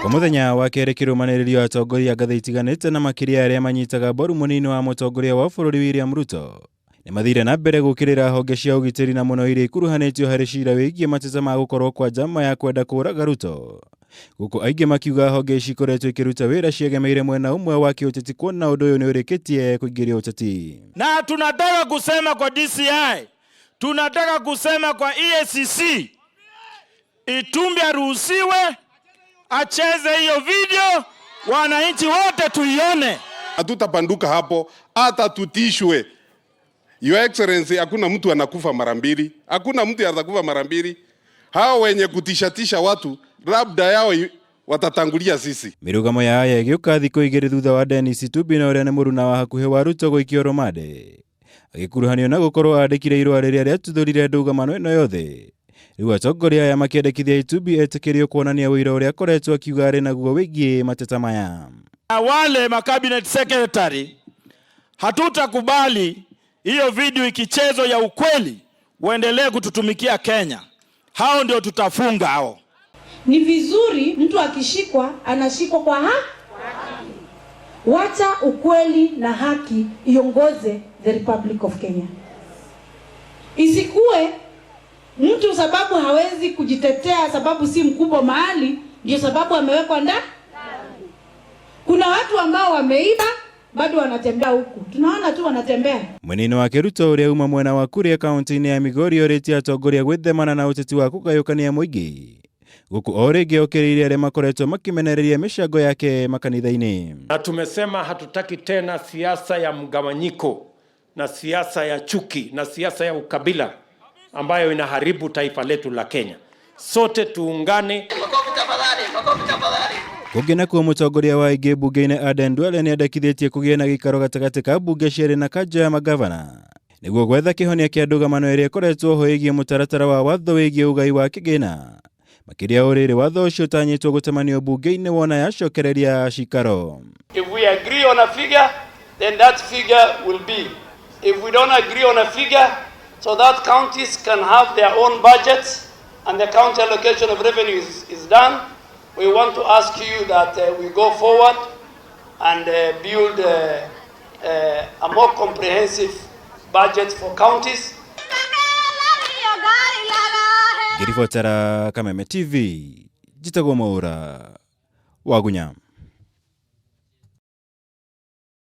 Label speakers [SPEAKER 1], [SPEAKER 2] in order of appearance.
[SPEAKER 1] Kwa mũthenya wa kerĩ kĩrũmanĩrĩrio, atongoria ngathĩ itiganĩte na makĩria arĩa manyitaga mbaru mũnini wa mũtongoria wa bũrũri William Ruto nĩ mathire na mbere gũkĩrĩra honge cia ũgitĩri na mũno iria ikuruhanĩtio harĩ cira wĩgiĩ mateta ma gũkorwo kwa njama ya kwenda kũraga Ruto. Gũkũ aingĩ makiuga honge ici ikoretwo ikĩruta wĩra ciegemeire mwena ũmwe wa kĩũteti, kuona ũndũ ũyũ nĩ ũrĩkĩtie kũingĩria ũteti.
[SPEAKER 2] Na tunataka kusema kwa DCI, tunataka kusema kwa EACC, Itumbi aruhusiwe acheze hiyo video, wananchi wote tuione.
[SPEAKER 3] Hatutapanduka hapo hata tutishwe. Your Excellency, hakuna mtu anakufa mara mbili, hakuna mtu atakufa mara mbili. Hao wenye kutishatisha watu labda yao watatangulia sisi.
[SPEAKER 1] Mĩrũgamo ya aya ĩgĩũka thikũ 2 thutha wa Dennis Itumbi na ũrĩa nĩ mũruna wa hakuhĩ wa Ruto gũikio rũmande, agĩkuruhanio na gũkorwo andĩkire irũa rĩrĩa rĩatuthũrire ndũgamano ĩno yothe. Rĩu atongoria aya makĩendekithia Itumbi etĩkĩrio kuonania ũira ũrĩa akoretwo akiuga arĩ naguo wĩgiĩ mateta maya.
[SPEAKER 2] Na wale macabinet secretary, hatutakubali hiyo video ikichezwa ya ukweli waendelee kututumikia Kenya. Hao ndio tutafunga hao.
[SPEAKER 4] Ni vizuri mtu akishikwa anashikwa kwa haki. Wacha ukweli na haki iongoze the Republic of Kenya. Isikue mtu sababu hawezi kujitetea sababu si mkubwa mahali ndio sababu amewekwa ndani. Kuna watu ambao wameiba bado wanatembea huku. Tunaona tu wanatembea.
[SPEAKER 1] Mwena-inĩ wake Ruto ũrĩa uma mwena wa Kuria kaunti-inĩ ya Migori orĩtie atongoria gwĩthemana na ũteti wa kũgayũkania mũingĩ, gũkũ o rĩngĩ okĩrĩire arĩa makoretwo makĩmenereria mĩcango yake makanitha-inĩ.
[SPEAKER 5] Na tumesema hatutaki tena siasa ya mgawanyiko na siasa ya chuki na siasa ya ukabila ambayo inaharibu taifa letu la Kenya. Sote tuungane.
[SPEAKER 1] Kũngĩ nakuo, mũtongoria wa aingĩ mbunge-inĩ Aden Duale nĩ endekithĩtie kũgĩe na gĩikaro gatagatĩ ka mbunge cierĩ na kanjũ ya magavana nĩguo gwetha kĩhonia kĩa ndũgamano ĩrĩa ĩkoretwo ho ĩgiĩ mũtaratara wa watho wĩgiĩ ũgai wa kĩgĩna, makĩria o rĩrĩ watho ũcio ũtanyĩtwo gũtemanio mbunge-inĩ wona yacokereria cikaro.
[SPEAKER 6] If we agree on a figure, then that figure will be. If we don't agree on a figure, so that counties can have their own budgets and the county allocation of revenue is done, we want to ask you that we go forward and build a more comprehensive budget for counties.
[SPEAKER 1] Ngĩribotera Kameme TV, njĩtagwo Mwaura Wagunya.